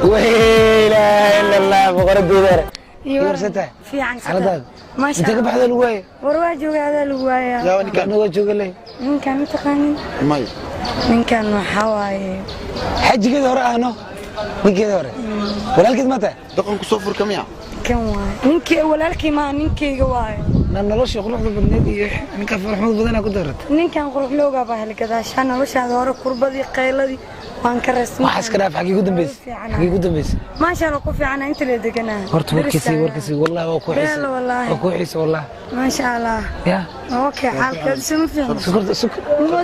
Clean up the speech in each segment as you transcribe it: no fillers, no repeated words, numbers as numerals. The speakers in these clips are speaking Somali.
Laa ilaaha illa Allah, boqoradeyda. Iyo warsata. Fiican. Xaaladaada? Maasha. Intee ka baxda lagu waaye? War, waa jooga, adaa lagu waayaa. Yaa ninkan? Ninkan waa jooga leh. Ninkan ma taqaanin? May. Ninkan waxaa waaye Xajigeeda hore ahno, ninkeeda hore, walaalkeed ma tahay? Dhaqan ku soo furka miya? Kan waaye ninkii walaalkii, maa ninkeyga waaye. Na noloshii quruxda badneed iyo ninka farxmad badanaa ku dooratay. Ninkan quruxloogaa baa hel gadaashaa noloshaada hore, kurbadii, qayladii waan ka reestay. Waxaa iska dhaaf, xaggii ku dambeysay? Fiican. Xaggii ku dambeysay? Maasha Allah, ku fiicana inta la deganaa. Horta warkiisi, warkiisi, wallahi waa ku xiisa. Beelo, wallaahi. Waa ku xiisa, wallahi. Maasha Allah. Ya. Okay, xaalkeedu suma fiicna. Sukurta suk.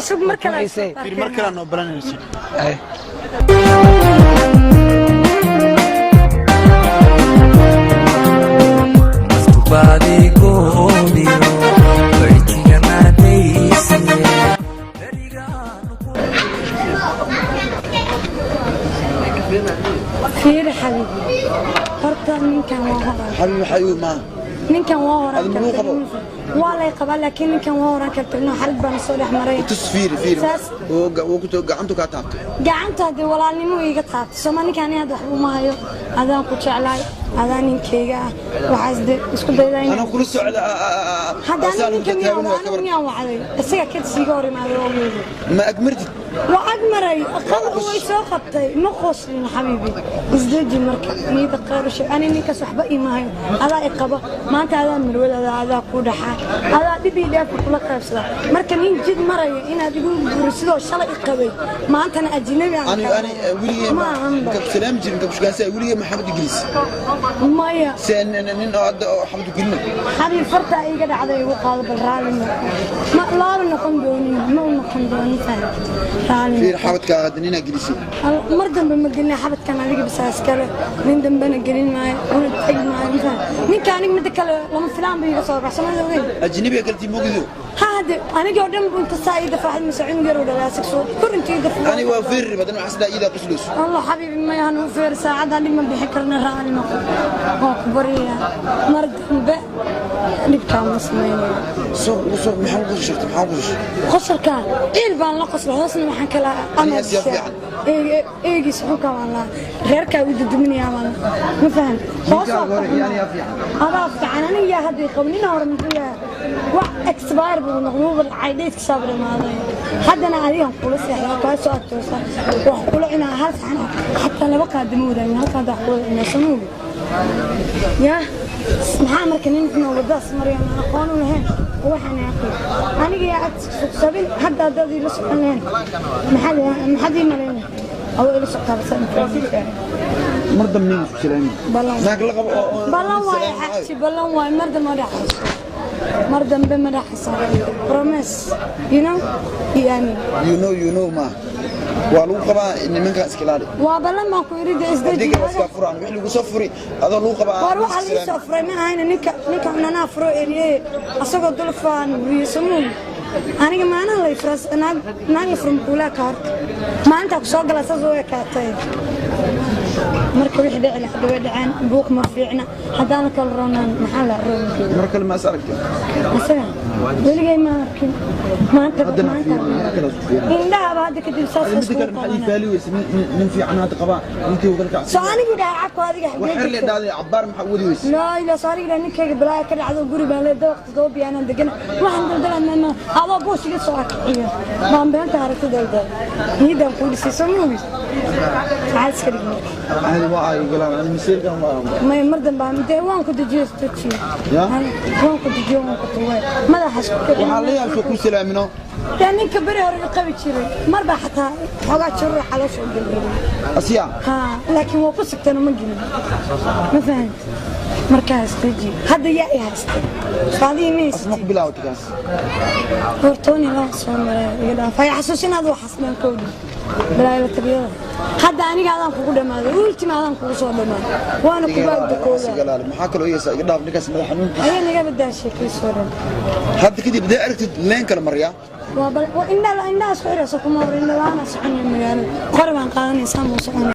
Sug, mar kale. Xiisay. Fiir, mar kale noo baranayso. Ay. Fiiri xabiibi, horta ninkan waa horan. Xabiib, xabiib ma. Ninkan waa horan. Adi maguu qabo? Waa lay qabaa, laakiin ninkan waa horan kartagno, xarig baana soo dhex maray. Tus, fiiri, fiiri. Saas. Oo ku gacantu ka taabtay. Gacanta dee walaalnimo iiga taabtay sooma. Ninkaan hadda waxba uma hayo, adaan ku jeclaay, adaa ninkeyga ah, waxaas de isku daydaa Ana kula socda. Hadda aniga ninka miyaan anigu miyaan wacday? Isaga kadis iiga hor imaaday oo weeli. Ma agmartid? Waa ag maray, qalab way soo qabtay, ma qoslin. Xabiibi, isdeji marka, niyada khayr u sheeg. Ani ninkaas waxba iima hayo, adaa i qaba maanta, adaa marwada, adaa ku dhaxaa, adaa dhib iyo dheefka kula qaybsada. Marka nin jid maraya inaad igu burisidoo shalay i qabay, maantana ajnabi aan Ani ka ani weligay ma ahanba. Ka salaam jirin, ka bushkaansa weligay maxamed Ingiriis. Maya. Seen nin oo hadda oo xabad gelin. Xabiib, fartaa iiga dhacday, igu qaado bal, raali ma laaba noqon doonin, ma u noqon doonin, faham, raali. Fiir, xabadka hadda nina gelisay. Mar dambe ma gelina xabadkan, adiga bisaa iskale, nin dambena gelin maayo, una tegi maayo, ma faham. Ninka aniga midda kale lama filaan ba iga soo baxsamada ogeyn. Ajnabiga kaltii mogido. Ha, hadde anigoo dhan bu inta saa ii dafaaxid mase cunug yar u dhalay asig soo kor inta ii dafaa. Ani waa fiir badan, waxa sidaa ida quslayso. Allah xabiibi, mayahan u feer saacaddan dhib ma bixin karna, raali noqon, waa ku baryayaa, mar dambe dhibkaa ma samaynayo. Soo soo, maxaa ku qushay? Maxaa ku qushay? Qosolka ciil baan la qosla, hoosna waxaan kala Aniga siyaa fiican. Eegiis xunka baan la reerkaa u duduminayaa baan la, ma fahan? Hoos waa Ninkaaga hore ka iyo anigaa fiican. Adaa fiican, aniga yaa hadda qabo nin hore muxuu yahay? Wax expire buu noqday, wuuba dhacay, dheedkiisaaba dhamaaday. Haddana adigan kula seexda, kaa soo agtoosa, wax kula cunaa hal saxan, xataa laba qaadimo wadaagin, hal qaada wax kula cunaa samuugi ya. Maxaa marka nin xun oo waddaas maraya aan aqoon u lahayn oo waxaan aqoon aniga yaa ag sugsabin hadda haddaad ila socon lahayn, maxaad maxaad ii malaynay adoo ila socotaa bas inta Mar dambe nin isku salaami. Ballan. Naag la qabo oo Ballan waaye xaji, ballan waaye, mar dambe ma dhaxayso, mar dambe ma dhaxayso, promise, you know, iyo aamin. You know, you know, ma waa lagu qabaa nimanka, iska ilaali. Waa ballan baan ku iri de, isdeji. Adiga iska furaan wixii lagu soo furi adoo lagu qabaa. War waxaa la ii soo furay ma ahayna, ninka cunanaa furo eriye, asagoo dulfaan buriye samuul. Aniga maalin lay furas, naag naag la furo mukuulaa ka horta maalintaa ku soo gala saas u ekaatay. Marka wixii dhici lahaa way dhaceen, buuq ma fiicna, haddaana kala roonaan maxaa la roon. Mar kale ma is aragtay? Asaga weligay ma arkin maanta. Haddana maanta fiiri, mar kale isku fiiri. Indhahaba hadda kadib saas Midda iskugu kale maxaa ii qabanaa. faali weyse nin fiican hadda qabaa, ninkii uu kala kacsan. Soo anigu dhahay cabko adiga xagee Waxyar le jirta? Dhaaday cabbaar, maxaa u wadi weyse? Laa ilaa soo aniga ninkayga balaaya ka dhacdo, guri baan lee, dabaq 7 biyaanaan degana, waxaan daldalaa adoo buush iga soo akiciyo baan beenta aragti daldal, niyadan kuu dhisay soo ma ogid? Maxaad iska dhig marka? Ani waa ay galaan, ani masiirkan waa. May, mar dambe dee waan ku dejiyo, dejiyo. Ya? Waan ku dejiyo, waan ku tuway madaxaas ku kicin. Waxaa la yaabsoo ku salaamino. Dee ninka beri hore i qabi jiray mar baa xataa xoogaa jarura caloosha u gelgelay. Asiya. Haa, laakiin waa ku sigtana, ma gelin, ma fahant? Markaas deji, hadda yaa i haystay soo adii ma Asma haysatid. Ku bilaawatay kaas. Hortooni loo soo maray, iga dhaaf, hay xasuusinaad waxaas dhan kowdhi balaayada tabiyada. Hadda aniga adaan kugu dhammaaday, ultima adaan kugu soo dhammaaday, waana kugu agdakooda. Galaal, maxaa kaloo iyasa? Iga dhaaf ninkaas madax xanuunkiisa. Ayaa naga badaa sheekaysoo dhan. Hadda kadib hadday aragtid leen kala mariyaa. Waa bal waa indhaha, indhaha isku xiraysa kuma hor indha la'aan soconaya magaalada, qori baan qaadanaysaa, muu soconaya.